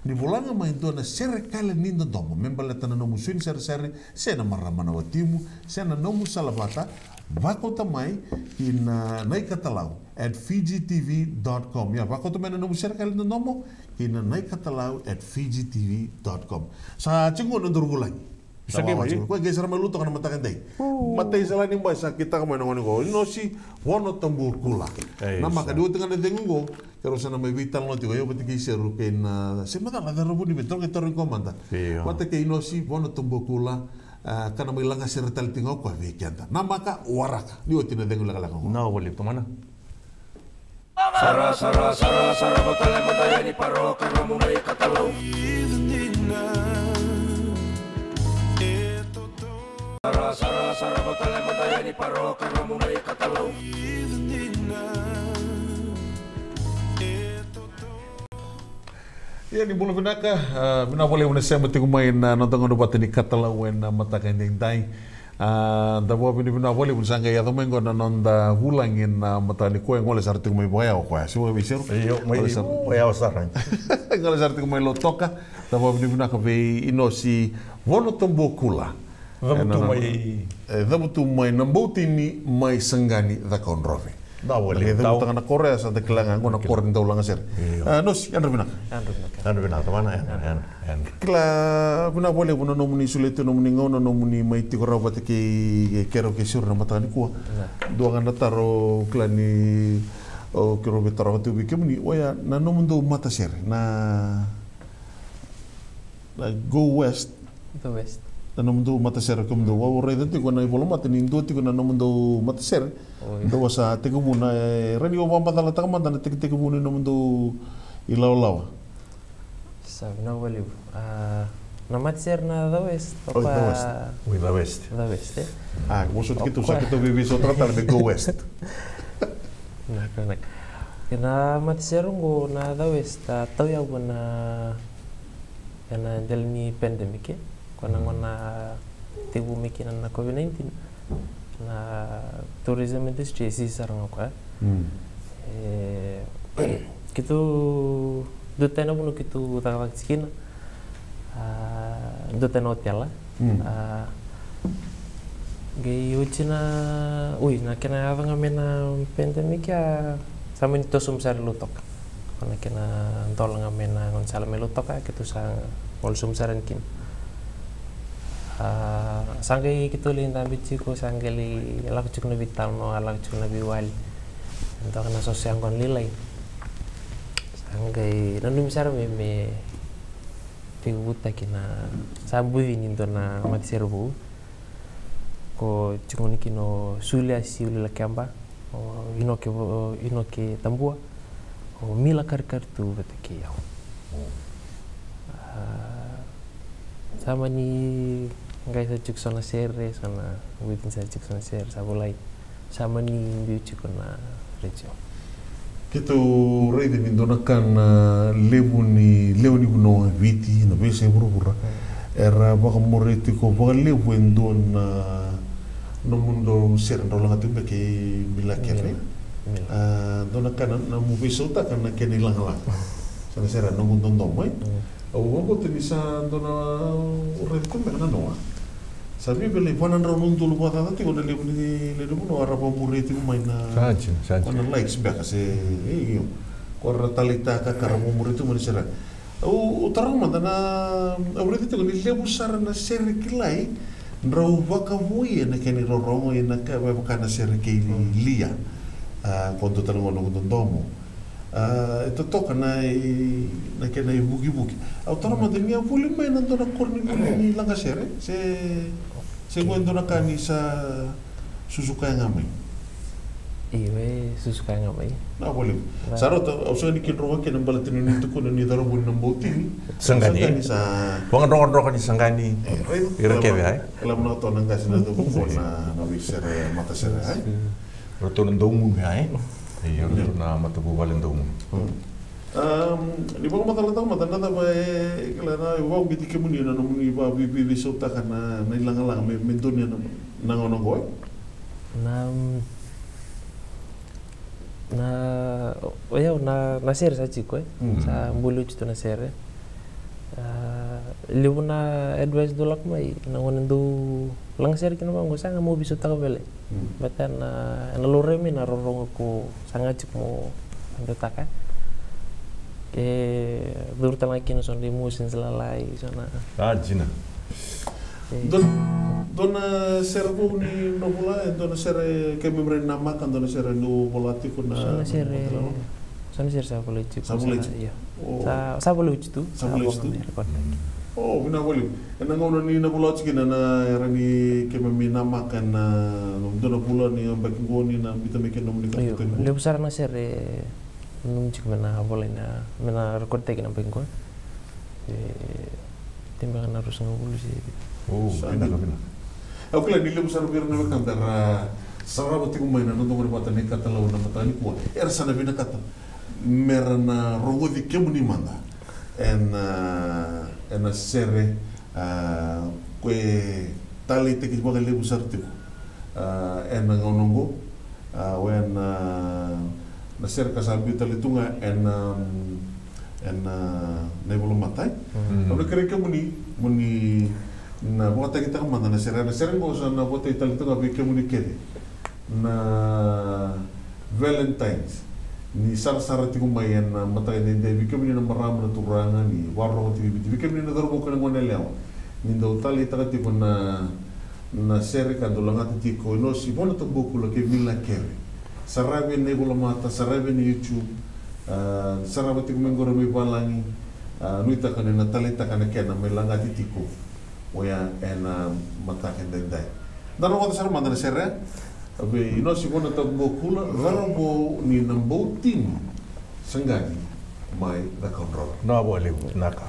Ni vola ga mai dua na serekali ni dodomo me baleta na nomu isau ni sarisari, se na marama na watimu, se na nomu salavata, vakauta mai ki na Nai Katalau at Fiji T V dot com. Ia, vakauta mai na nomu serekali ni dodomo ki na Nai Katalau at Fiji T V dot com. Sa tiko na duru vulagi. Sa qai mai. Ko qai sara mai Lautoka na mataka dai. Matai sara ni bai sa kitaka mai na gone qo. Inosi Vono Tabua Kula. Ei, na maka sa. Ni oti ga na cegu qo, keirau sa na mai veitalanoa tiko, io vata kei Seru kei na, se macala caravu ni vei, toro kei toro ni komada. Io. Vata kei Inosi Vono Tabua Kula, a, ka na mai laga sere tale tiko ga o koya vei keda. Na maka waraka. Ni oti na cegu lekaleka qo. Na wali tomana. Sara, sara, sara, sara, vata tale mada yani paroka na muna i Katalau. Sara, sara, sara, vata tale mada yani paroka na muna i Katalau. Ia ni bula vinaka, a, vinaka vakalevu na sema tiko mai na noda gauna vata ni Katalau ena mataka edaidai. A, da vakavinavinaka vakalevu ni sa qai yaco mai qo na noda vulagi na mataka nikua, e gole sara tiko mai vakayawa o koya. Se vakaveisau? Io, mai vakayawa sara. Gole sara tiko mai Lautoka. Da vakavinavinaka vei Inosi Vono Tabua Kula. Cavutu mai. E, cavutu mai Naboutini mai Saqani, Cakaudrove. Na wali. Kei cavutaka na koro ya, sa da kila ga qo na koro ni dau laga sere. Io. A, Nosi, yadra vinaka. Yadra vinaka. Yadra vinaka, tamana, yadra, yadra, yadra. Kila vinaka vakalevu na nomuni solia tu na nomuni gauna, na nomuni mai tiko rawa vata kei, kei keirau kei Seru na mataka nikua. Dua ga na taro, kila ni o keirau veitaroga tu vei kemuni, oya na nomudou matasere, na, na Go West. The West. Na nomudou matasere kemudou. Au raica tiko na ivolamata ni dua tiko na nomudou matasere. Oi. Dou sa tekivuna, e, rawa ni o vakamacalataka mada na tekitekivu ni nomudou ilawalawa. Sa vinaka vakalevu. A, na matasere na The West. Oi, The West. Oi, The West. The West, e? A, vosoti keitou sa keitou veiveisautaka tale me Go West. Vinaka, vinaka. Na matasere qo na The West, a, tauyavu na ena dela ni pandemic, e. Ko na gauna tekivu mai kina na COVID nineteen, na tourism industry e sisi sara ga o koya. Mm. E, keitou, dua tani na vanua keitou cakacaka tiko kina, a, dua tani na otela. Mm. A, qai oti na, ui, na kena yaco ga mai na pandemic, a, sa mani toso sobu sara i Lautoka. Ko na kena dola ga mai na gaunisala mai Lautoka, keitou sa gole sobu sara yani kina. A, sa qai keitou lai dabe tiko, sa qai lai lako tiko na veitalanoa, lako tiko na veiwali. Doka na soso yaqona lailai. Sa qai nanumi sara me, me tekivutaki na, sa buci ni dua na matasere vou. Ko tiko gona kina o Suliasi Ulilakeba, o Inoke, o Inoke Tabua, o Mila Karikaritu vata kei au. A, sa mani qai sa tiko so na sere, so na within sa tiko so na sere, sa volai. Sa mani biu tiko na retio. Keitou raica ni dua na ka na levu ni lewe ni vanua e Viti, na veiyasai vuravura, era vakamuria tiko vakalevu e dua na nomudou sere drau laga tiko beka kei Mila Kere. Mila. A, dua na ka na, na nomu veisautaka na kena ilagalaga. Sa na sere a Noqu Dodomo, e? Mm. Au vakabauta ni sa dua na, au raica tiko beka na noa. Sa via vei lai va na drau na udolu vakacaca tiko na levu ni, levu ni vanua era vakamuria tiko mai na, sa dina, sa dina, na likes beka se, e, io. Ko era taleitaka ka ra vakamuria tiko mai na sere. Au, au taroga mada na, au raica tiko ni levu sara na sere kilai, drau vakavoui ena kena irorogo, ena ka, me vaka na sere kei Lia, a, ko dua tale gona ko dodomo. A, e totoka na, i, na kena ivukivuki. Au taroga mada ni a voli mai na dua na koronivuli ni lagasere, se, se ko e dua na ka ni sa susu kaya ga mai. Io, e susu kaya ga mai. Na voli. Sa rauta, au sega ni kidroga kina baleta ni tukuna ni cauravou ni na Bautini. Saqani. Saqani sa. Vagadrogadroga ni Saqani. Ira kece, ai. Kila muna toka na qase na cauravou na, na veisere, matasere, ai. Ratou na daumunu, ai. Io, ratou na matavuvale daumunu. Ni vakamacalataka mada na cava e, kila na, e vakauqeti kemuni na nomuni vakavi, veisautaka na, na ilagalaga me, me donuya na, na gauna oqo, e? Na, na, o yau na, na sere sa tiko, e? Sa buli oti tu na sere. A, levu na advice dau lako mai, na gauna dau lagasere kina vaqo, sa ga mo veisautaka vei lai. Baleta na, ena laurai mai na rorogo ko sa ga tiko mo beitaka. E curu tale ga kina so na emotions lalai, so na. A, dina. Dua, dua na sere vou ni nomu vola, e dua na sere keimami rai namaka, dua na sere ni vola tiko na. So na sere, so na sere sa volai tiko. Sa volai tiko. Io. Sa, sa volai tiko. Sa volai tiko. O, vinaka vakalevu. Ena gauna ni na vola oti kina na era ni keimami namaka ena dua na vula ni yabaki qo ni na biuta mai kina nomuni ka. Io, levu sara na sere. Nanumi tiko me na volai na, me na record taki na yabaki qo. E, tini beka na ruasagavulu se. O, vinaka, vinaka. Au kila ni levu sara vei ira na wekada era sarava tiko mai na noda gone vata na iKatalau ena mataka nikua. Era sa na vinakata me ra na rogoci kemuni mada ena, ena sere, a, ko e taleitaki vakalevu sara tiko, a, ena gauna oqo, a, o ena, na sere ka sa biu tale tu ga ena, ena, na ivola mata. Au na kerei kemuni mo ni na vakatagitaka mada na sere, na sere oqo sa na votai tale tu ga vei kemuni kece. Na Valentines, ni sarasara tiko mai ena mataka edaidai, vei kemuni na marama na turaga ni vakarorogo tiko i Viti, vei kemuni na cauravou kei na goneyalewa, ni dau taleitaka tiko na, na sere ka dau lagata tiko, Inosi Vona Tabukula kei Mila Kere. Saravi ena ivola mata, saravi ena YouTube, a, sarava tiko mai qori mai valagi, a, nuitaka ni na taleitaka na kena mai lagati tiko. Oya ena mataka edaidai. Da rogoca sara mada na sere vei Inosi Vona Tabukula, cauravou ni na Bautini, Saqani mai Cakaudrove. Na vua levu, na ka.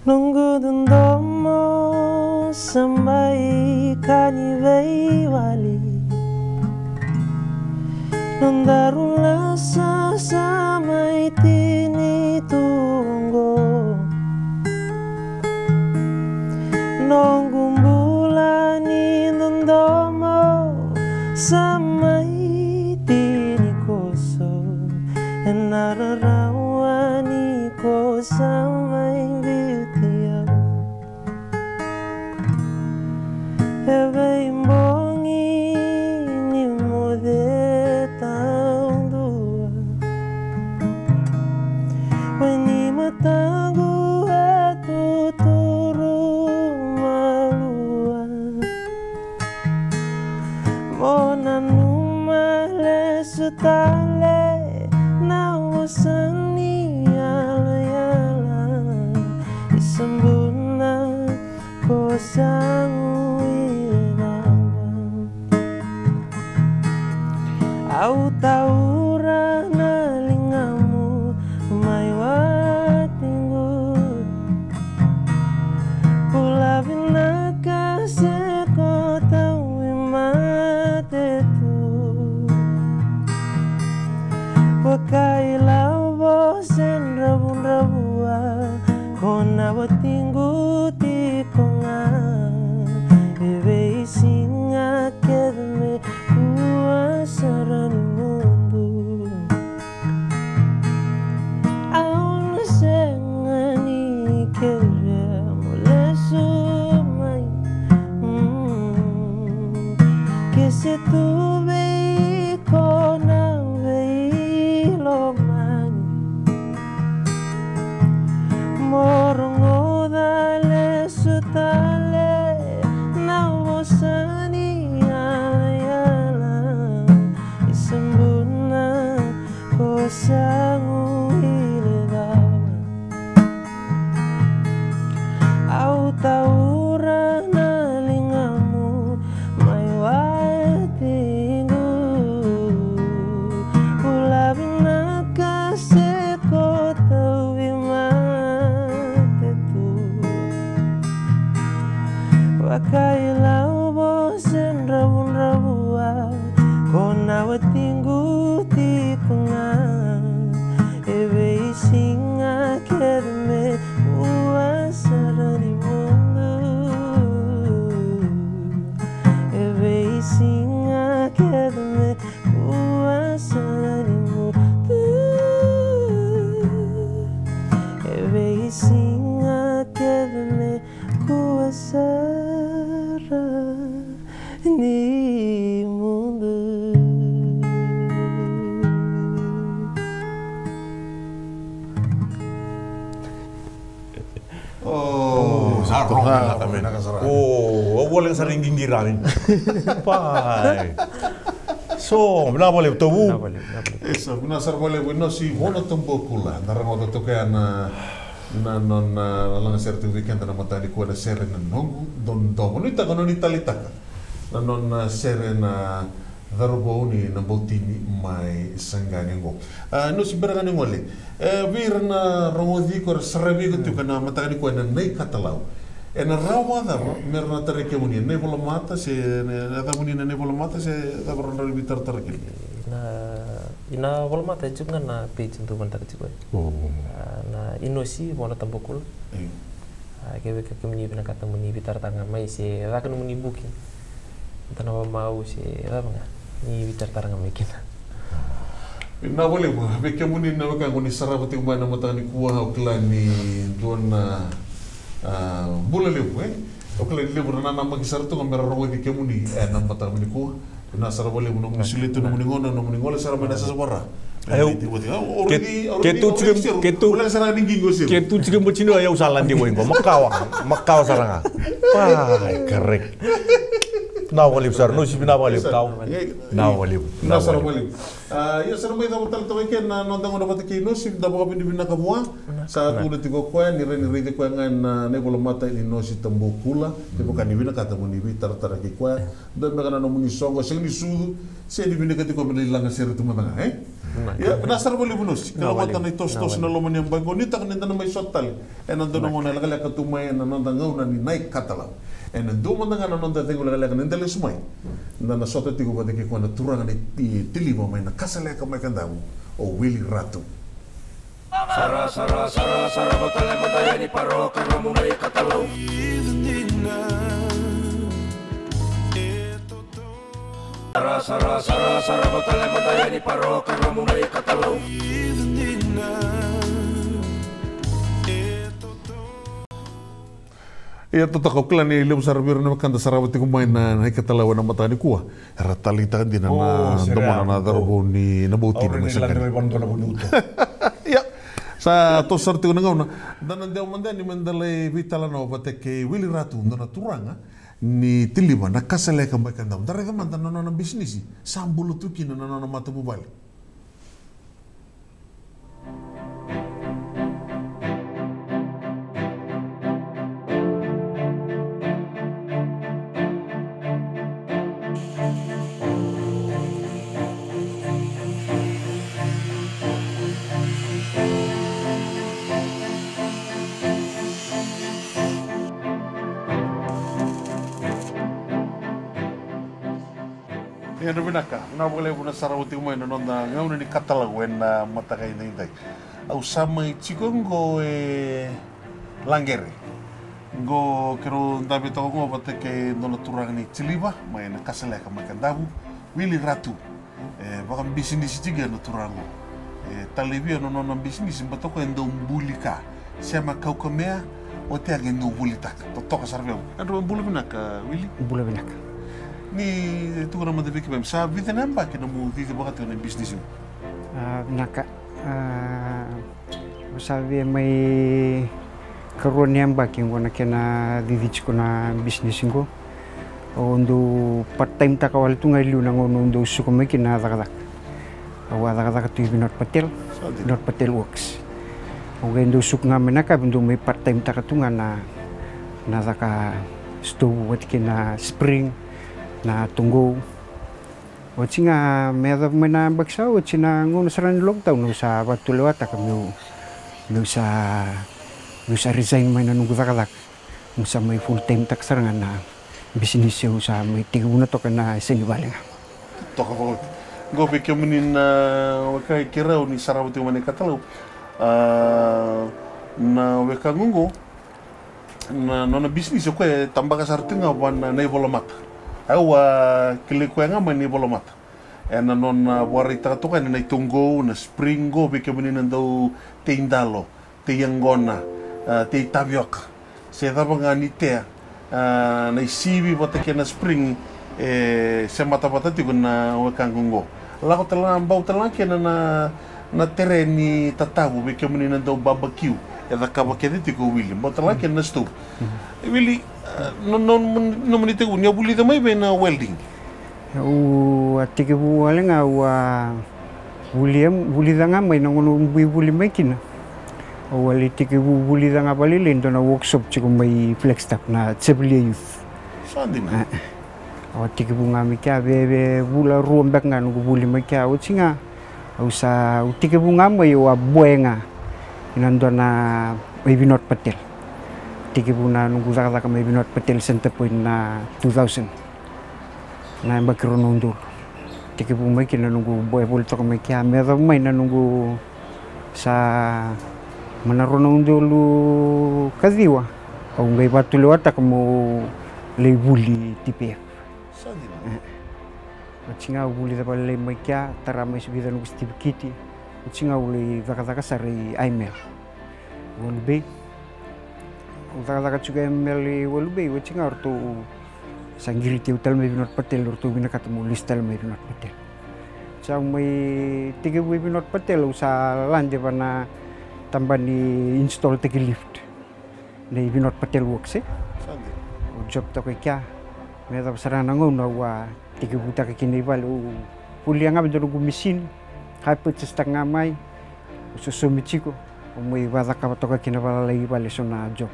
Noqu dodomo sa mai ka ni veivale. Nodaru lasa sa mai tini tu oqo. Noqu bula ni dodomo sa mai tini koso. Ena rarawa ni ko sa mai biuti au. E veibogi ni moce taudua. Mai ni mataqu e tuturu malua. Mo nanuma lesu tale na vosa ni yalayala. E sa buna ko sa gui cava. Au taura na ligamu mai watiqu. Bula vinaka se ko tauvimate tu. Vakailavo se dravudravua ko na watiqu tiko ga. E veisiga kece me kua sara ni mudu. Tale na vosa ni yalayala, e se bula na ko sagu i le cava. Au taura na ligamu mai watiqu. Bula vinaka se ko tauvimate tu. Vakailavo se dravudravua, ko na watiqu tiko ga. E veisiga kece me kua sara ni mudu. E veisiga kece me kua sara ni mudu. E veisiga kece me kua sara ni mudu. O, sa rogo vinaka, man. Vinaka sara. O, au wale sara i qiqi rani. Pai. So, vinaka vakalevu Tovu. Vinaka vakalevu, vinaka vakalevu. E sa, vinaka sara vakalevu Inosi Vola Tabukula. Da rogoca toka ya na, na nona, a, lagasere tu vei keda na mataka nikua, na sere Na Noqu Dodomo. Nuitaka o ni taleitaka na nona, a, sere na Cauravou ni Nabautini mai Saqani oqo. A, Inosi, bera ga ni gole, e, vei ira na rogoci iko, era saravi iko tiko ena mataka nikua ena Na iKatalau, ena rawa vakacava me ra na tarai kemuni, na ivolamata se na, na yacamuni na ivolamata se cava ra na rawa ni veitaratara kina? Na, na ivolamata e tiko ga na page e dua vanataka tiko e. O. A, na Inosi Vola Tabukula. Io. A, kevaka kemuni vinakata mo ni veitaratara ga mai se caka nomuni booking, da na vakamau se cava ga, ni veitaratara ga mai kina. Vinaka vakalevu vei kemuni na wekaqu ni sarava tiko mai na mataka nikua. Au kila ni dua na, a, bula levu, e? Au kila ni levu na nanamaki sara tu ga me ra rogoci kemuni ena mataka nikua. Vinaka sara vakalevu nomuni solia tu nomuni gauna, nomuni gole sara mai na sasavara. Io. Ke tu tiko, ke tu, ke tu tiko botini, o yau sa lade vaqo. Makawa, makawa sara ga. Pai, correct. Vinaka vakalevu sara, Inosi, vinaka vakalevu. Vinaka vakalevu. Vinaka sara vakalevu. A, ia sa na mai cava tale toka eke na noda gauna vata kei Inosi, da vakavinavinaka vua. Sa tukuna tiko o koya ni rawa ni raici koya ga ena, na ivolamata ni Inosi Tabukula. Kevaka ni vinakata mo ni veitaratara kei koya. Dua beka na nomuni soqo, sega ni sucu, sega ni vinakati koya me lai lagasere tu mada ga, e? Ia, vinaka sara vakalevu Inosi. Kalougata na itosotoso ena loma ni yabaki qo, nuitaka ni da na mai sota tale ena dua na gauna lekaleka tu mai ena noda gauna ni Na iKatalau. Ena dua mada ga na noda cegu lekaleka ni da lesu mai, da na sota tiko vata kei koya na turaga ni Ti-, Tiliva mai Nakasaleka mai Kadavu, o Wili Ratu. Sara, sara, sara, sarava tale mada yani parokaramu Na iKatalau. Sara, sara, sara, sarava tale mada yani parokaramu Na iKatalau. Ia, totoka, au kila ni levu sara vei ira na wekada sarava tiko mai na, na iKatalau ena mataka nikua. Era taleitaka dina na domona na cauravou ni Nabautini mai Saqani. Ia, sa toso sara tiko na gauna. Da na dewa mada yani me da lai veitalanoa vata kei Wili Ratu, dua na turaga ni Tiliva, Nakasaleka mai Kadavu. Da raica mada na nona bisinisi. Sa bula tu kina na nona matavuvale. Ia, na vinaka, vinaka vakalevu na sarava tiko mai na noda gauna ni katalau ena mataka edaidai. Au sa mai tiko qo e Laqere. Qo keirau dabe toka qo vata kei dua na turaga ni Tiliva mai Nakasaleka mai Kadavu, Wili Ratu. E vakabisinisi tiko na turaga qo. E talevi na nona bisinisi, baleta o koya e dau buli ka. Sema kaukamea, oti ya qai dau volitaka. Totoka sara vei au. Yadra, bula vinaka, Wili. Bula vinaka. Ni tukuna mada vei keimami, sa vica na yabaki nomu cicivaka tiko na bisinisi qo? A, vinaka. A, au sa via mai Karua ni yabaki qo na kena cici tiko na bisinisi qo. Au dau part time taka wale tu ga e liu na gauna au dau suka mai kina na cakacaka. Au a cakacaka tu i Vinod Patel, Vinod Patel Works. Au qai dau suka ga mai na yakavi, dau mai part time taka tu ga na, na caka stove vata kei na spring, na togou. Oti ga me yacova mai na yabaki sa oti, na gauna sara ni lockdown, au sa vakatulewataka meu, meu sa, meu sa resign mai na noqu cakacaka. Meu sa mai full time taka sara ga na bisinisi, au sa mai tekivuna toka na yasa ni vale ga. Toka vakaoti. Qo vei kemuni na weka e keirau ni sarava tiko mai na ikatalau. A, na weka qoqo, na nona bisinisi o koya e tabaka sara tiko ga vua na, na ivolamata. Au a kilai koya ga mai na ivolamata. Ena nona vakaraitaka toka yani na itogou, na spring qo vei kemuni na dau tei dalo, tei yaqona, a, tei tavioka, se cava ga ni tea, a, na isivi vata kei na spring, e semata vata tiko na weka qoqo. Lako tale ga, bau tale ga kina na, na tere ni tatavu vei kemuni na dau babakiu, e cakava kece tiko o Wili. Bau tale ga kina na stove. E Wili, a, no, no, nomuni tekivu, ni a vulica mai vei na welding? Au a tekivu wale ga, au a vulia, vulica ga mai na gauna au bui vuli mai kina. Au a lai tekivu vulica ga vakalailai e dua na workshop tiko mai Flagstaff, na Chevalier Youth. Sa dina. E, au a tekivu ga mai kea, via, via vula rua beka ga noqu vuli mai kea. Oti ga au sa, au tekivu ga mai, au a boy ga ina dua na, mai Vinod Patel. Tekivu na noqu cakacaka mai Vinod Patel Centrepoint na two thousand. Na yabaki rua na udolu. Tekivu mai kina na noqu boy voli toka mai kea, me yacova mai na noqu sa, mai na rua na udolu ka ciwa, au qai vakatulewataka meu lai vuli T P F. Sa dina. E. Oti ga au vulica vakalailai mai kea, tara mai e vica noqu sitivikiti. Oti ga au lai cakacaka sara i I M L. Walu Bay. Au cakacaka tiko e I M L i Walu Bay, oti ga o ratou sa qiriti au tale mai Vinod Patel, o ratou vinakata meu lesu tale mai Vinod Patel. Sa au mai tekivu i Vinod Patel, au sa lade va na tabana ni install taki lift. Nei Vinod Patel Works, e? Sa dina. Au job toka i kea. Me yacova sara na gauna au a tekivutaka kina i vale, au volia ga vei dua noqu misini. Ka purchase taka ga mai. Au sosomi tiko. Au mai vakacakava toka kina vakalailai i vale eso na job.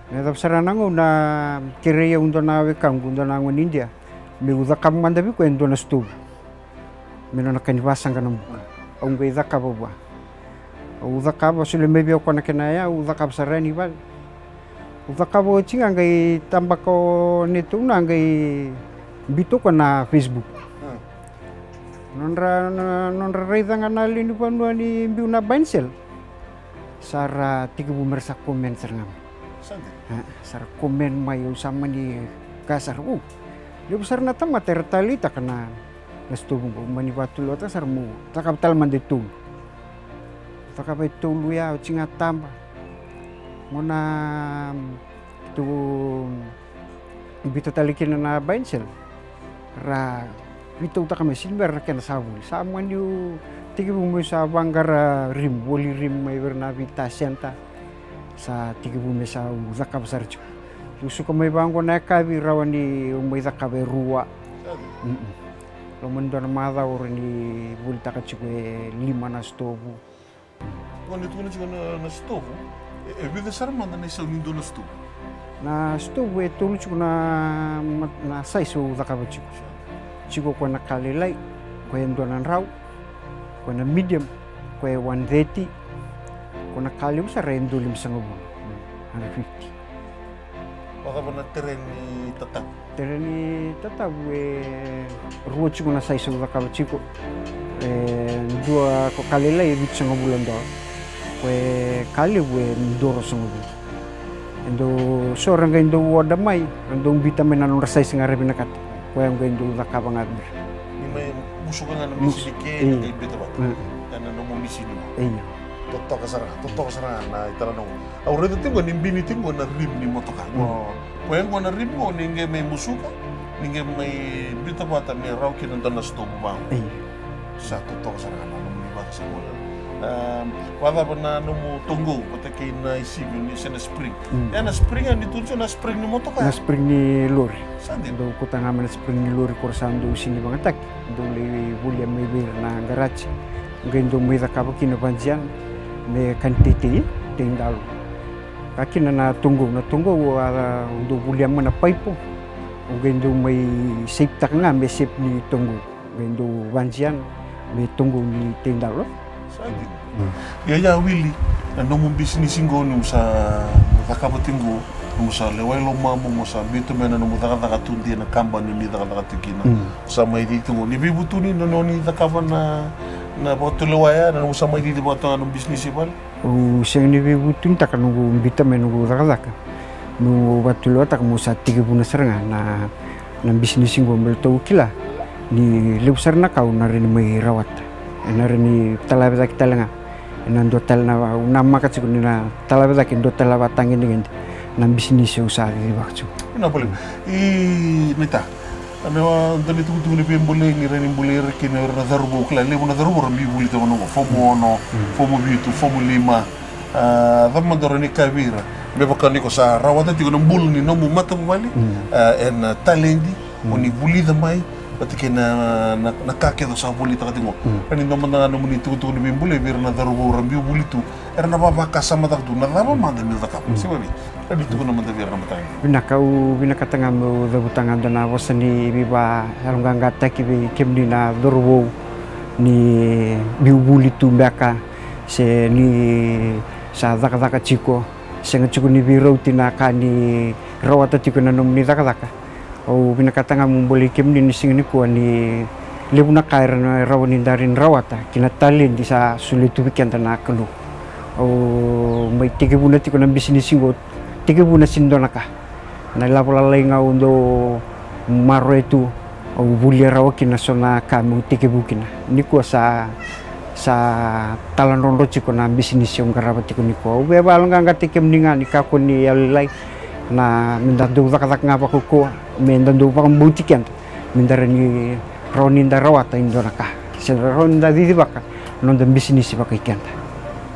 Me yacova sara na gauna kerei au dua na wekaqu, dua na gone Idia, meu cakava mada vei koya e dua na stove. Me nona ka ni vasaqa na buka. Au qai cakava vua. Au cakava, solia mai vei au koya na kena yaya, au cakava sara yani i vale. Au cakava oti ga qai tabaka o neitou na qai biuta o koya na Facebook. Nodra, na, nodra raica ga na lewe ni vanua ni biu na buy and sell. Sa ra tekivu me ra sa comment sara ga mai. Sa dina. E, sa ra comment mai, au sa mani kaya sara, o, levu sara na tamata era taleitaka na, na stove qo, mani vakatulewataka sara meu cakava tale mada e tolu. Cakava e tolu ya, oti ga taba. Gauna tu biuta tale kina na buy and sell, ra veitautaka mai, sega ni bera na kena sa vuli. Sa maniu tekivu meu sa vaqara rim, voli rim mai vei ira na Vita Center. Sa tekivu me sa au cakava sara tiko. Au suka mai vaqo na yakavi, rawa niu mai cakava e rua. Mm-mm. Loma ni dua na macawa au rawa ni volitaka tiko e lima na sitovu. Qo ni tukuna tiko na, na sitovu, e, e vica sara mada na isau ni dua na sitovu? Na sitovu e tolu tiko na, na size au cakava tiko. Tiko o koya na ka lailai, koya e dua na drau, koya na medium, koya e one thirty, koya na ka levu sara e dua limasagavulu, hundred fifty. Vakacava na tere ni tatavu? Tere ni tatavu e rua tiko na size au cakava tiko. E dua ko ka lailai e vitusagavulu na dola. Ko e ka levu e dua ruasagavulu. E dau so ra qai dau order mai, ra dau biuta mai na nodra size ga ra vinakata. Koya au qai dau cakava ga vei ira. Ni mai musuka ga na misini ke, ni qai biuta vata. Ena nomu misini. Io. Totoka sara ga, totoka sara ga na italanoa. Au raica tiko ni bini tiko na rim ni motoka. Koya qo na rim qo ni qai mai musuka, ni qai mai biuta vata me rawa kina dua na sitovu vaqo. Io. Sa totoka sara ga na nomuni vakasama. A, vakacava na nomu toqou vata kei na isivi ni se na spring? Mm. E na spring, a ni tu tiko na spring ni motoka? Na spring ni lori. Sa dina. Dou kauta ga mai na spring ni lori ko ra sa dou sini vagataki. Dou lai volia mai vei ira na garaji. Qai dou mai cakava kina vajian me ka ni teitei, teidalo. Ka kina na toqou, na toqou a dou volia mai na paipo. Qai dou mai sepitaka ga me sepi ni toqou. Qai dou vajian me toqou ni teidalo. Sa dina. Mm. Ia, ia Wili, na nomu bisinisi qo ni mo sa cakava tiko qo, ni mo sa lewa i lomamu, mo sa biuta mai na nomu cakacaka tu, dina na kabani ni cakacaka tiko kina. Mm. Sa mai cici tiko qo. Ni veivutuni na nona cakava na, na vakatulewa ya, na nomu sa mai cici vakatoga na nomu bisinisi i vale? Au sega ni veivutunitaka noqu biuta mai noqu cakacaka. Meu vakatulewataka meu sa tekivuna sara ga na, na bisinisi qo, baleta au kila ni levu sara na ka au na rawa ni mai rawata. E na rawa ni talavi cake tale ga. E na dua tale na, au namaka tiko ni na talavi cake e dua tale na vatagedegede na bisinisi au sa cicivaka tiko. Vinaka vakalevu. I Naita, na dua na itukutuku ni veibolei ni rawa ni bolei ira kina o ira na cauravou, kila levu na cauravou ra biu vuli toka qo, fomu ono, fomu vitu, fomu lima. A, cava mada o rawa ni kaya vei ira me vaka ni ko sa rawata tiko na bula ni nomu matavuvale, a, e na taledi o ni vulica mai vata kei na, na, na ka kece o sa volitaka tiko qo? Rawa ni dua mada ga nomuni itukutuku ni veibolei vei ira na cauravou ra biu vuli tu, era na vavakasamataka tu na cava mada meu cakava. Se vavei? Rawa ni tukuna mada vei ira na mataka. Vinaka, au vinakata ga meu cavuta ga dua na vosa ni veivakayaloqaqataki vei kemuni na cauravou ni biu vuli tu beka, se ni sa cakacaka tiko, sega tiko ni veirauti na ka ni rawata tiko na nomuni cakacaka. Au vinakata ga meu bolei kemuni ni siga nikua ni levu na ka era na rawa ni da rawa ni rawata kei na taledi sa solia tu vei keda na Kalou. Au mai tekivuna tiko na bisinisi qo, tekivuna sega ni dua na ka. Na ilavo lalai ga au dau maroroya tu, au volia rawa kina so na ka meu tekivu kina. Nikua sa, sa taladrodro tiko na bisinisi au qarava tiko nikua. Au via vakayaloqaqataki kemuni ga ni kakua ni yalolailai, na, me da dau cakacaka ga vakaukauwa, me da dau vakabauti keda, me da rawa ni, rawa ni da rawata e dua na ka, se rawa ni da cicivaka na noda bisinisi vakaikeda.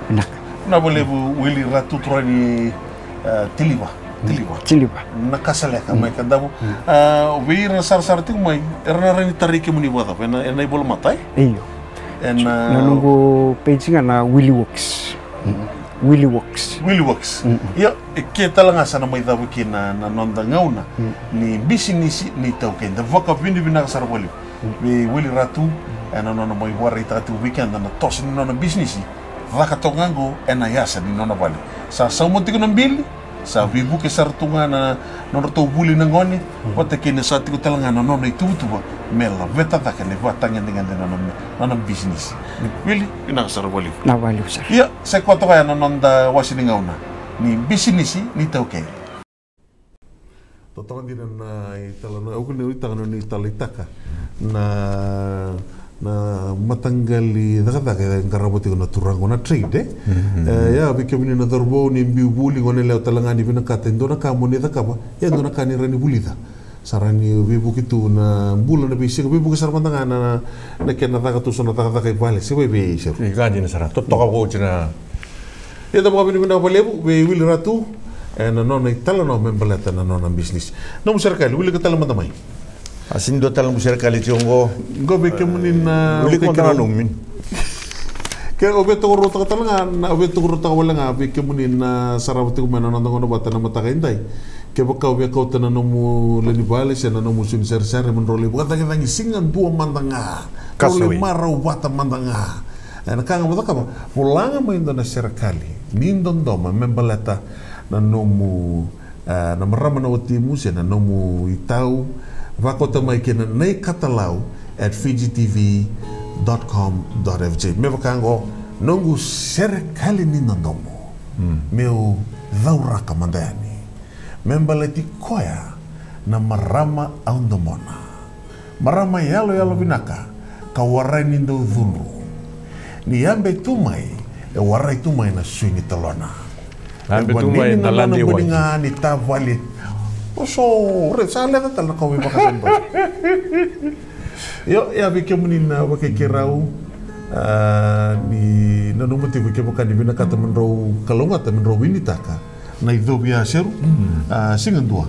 Vinaka. Vinaka vakalevu Wili Ratu, turaga ni, e, Tiliva. Tiliva. Tiliva. Nakasaleka mai Kadavu. A, vei ira na sarasara tiko mai, era na rawa ni tarai kemuni vakacava? E na, e na ivolamata, e? Io. E na, na noqu page ga na Willy Works. Willy Works. Willy Works. Ia, e ke tale ga sa na mai cava kina na, na noda gauna ni bisinisi ni taukei. Da vakavinavinaka sara vakalevu vei Wili Ratu e na nona mai vakaraitaka tiko vei keda na toso ni nona bisinisi. Caka toka ga qo e na yasa ni nona vale. Sa sauma tiko na bili, sa veivuke sara tu ga na nodratou vuli na gone, vata kei na sa tiko tale ga na nona ituvatuva me laveta cake na ivakatagedegede na nona, nona bisinisi. Wili, vinaka sara vakalevu. Vinaka vakalevu sara. Ia, sa koya toka ya na noda wase ni gauna ni bisinisi ni taukei. Totoka dina na italanoa, au kila ni o itaka na nona italaitaka na, na mataqali cakacaka e qarava tiko na turaga qo, na trade, e? E, ia, vei kemuni na cauravou ni biu vuli, gone yalewa tale ga ni vinakata e dua na ka mo ni cakava, ia e dua na ka ni rawa ni vulica. Sa rawa ni veivuke tu na bula na veisiga, veivuke sara mada ga na, na kena caka tu so na cakacaka i vale, se vei, vei Seru. Io, ka dina sara, totoka vou oti na. Ia da vakavinavinaka vakalevu vei Wili Ratu e na nona italanoa me baleta na nona bisinisi. Nomu serekali, wilika tale mada mai. A, sega ni dua tale nomu serekali tiko qo. Qo vei kemuni na, wilika mada na nomu. Ke o via tokaruataka tale ga, na, o via tokaruataka wale ga vei kemuni na sarava tiko mai na noda gauna vata na mataka edai. Kevaka o via kauta na nomu lewe ni vale se na nomu isau ni sarisari, mo drau lai vakacagicagi siga dua mada ga. Drau lai marau vata mada ga. E na ka ga mo cakava, vola ga mai e dua na serekali ni dodoma me baleta na nomu, e, na marama na watimu se na nomu itau. Vakauta mai kina na ikatalau at fiji tv dot com dot fj. Me vaka qo, noqu serekali ni dodomo, meu cauraka mada yani me baleti koya na marama au domona. Marama yaloyalo vinaka ka warai ni dau cudru. Ni yabe tu mai, e warai tu mai na sui ni talona. Yabe tu mai na lade i wai. E vanini na nona buni ga ni tavali. Oso, re, sa leca tale na ka au veivakasama. Io, ia vei kemuni na vakekerau, A, ni nanuma tiko kevaka ni vinakata me drau kalougata, me drau winitaka na icovi a Seru. A, siga dua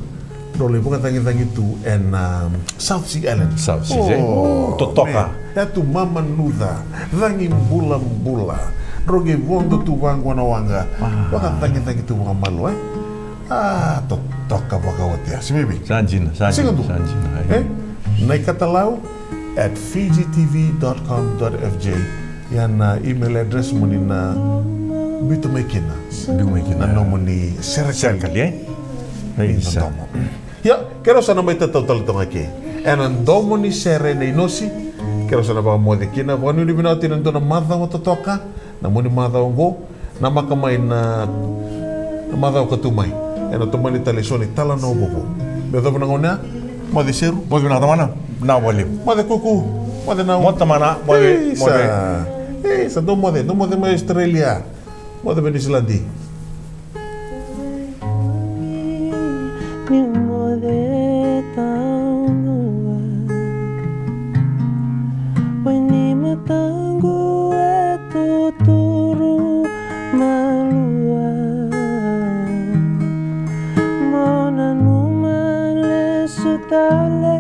drau lai vakacagicagi tu ena, a, South Sea Island. South Sea, e? Oh, totoka. Man. Yatu mamanuca, cagi bulabula. Drau qai vodo tu vaqo na waqa. Vakacagicagi tu vakamalua, e? A, totoka vakaoti ya. Si mai vei? Sa dina, sa dina, sa dina, e? Na ikatalau at fiji tv dot com dot f j. Ia na email address mo ni na biuta mai kina. Biu mai kina. Na nomuni serekali. Serekali, e? Ni dodomo. Ia, keirau sa na mai tatau tale toka ga kei ena domo ni sere nei Nosi. Keirau sa na vakamoce kina. Vakanuinui vinaka oti na dua na macawa totoka na moni macawa oqo. Namaka mai na, na macawa ka tu mai. Ena tomani tale eso ni talanoa vovou. Me yacova na gauna ya. Moce Seru. Moce vinaka tamana. Na vale. Moce Kuku. Moce Nau. Moce tamana. Moce. Isa. Moce. Isa, dou moce, dou moce mai Australia. Moce mai Niusiladi. Ni moce taucoko. Oi ni mataqu e tuturu malua. Mo nanuma lesu tale.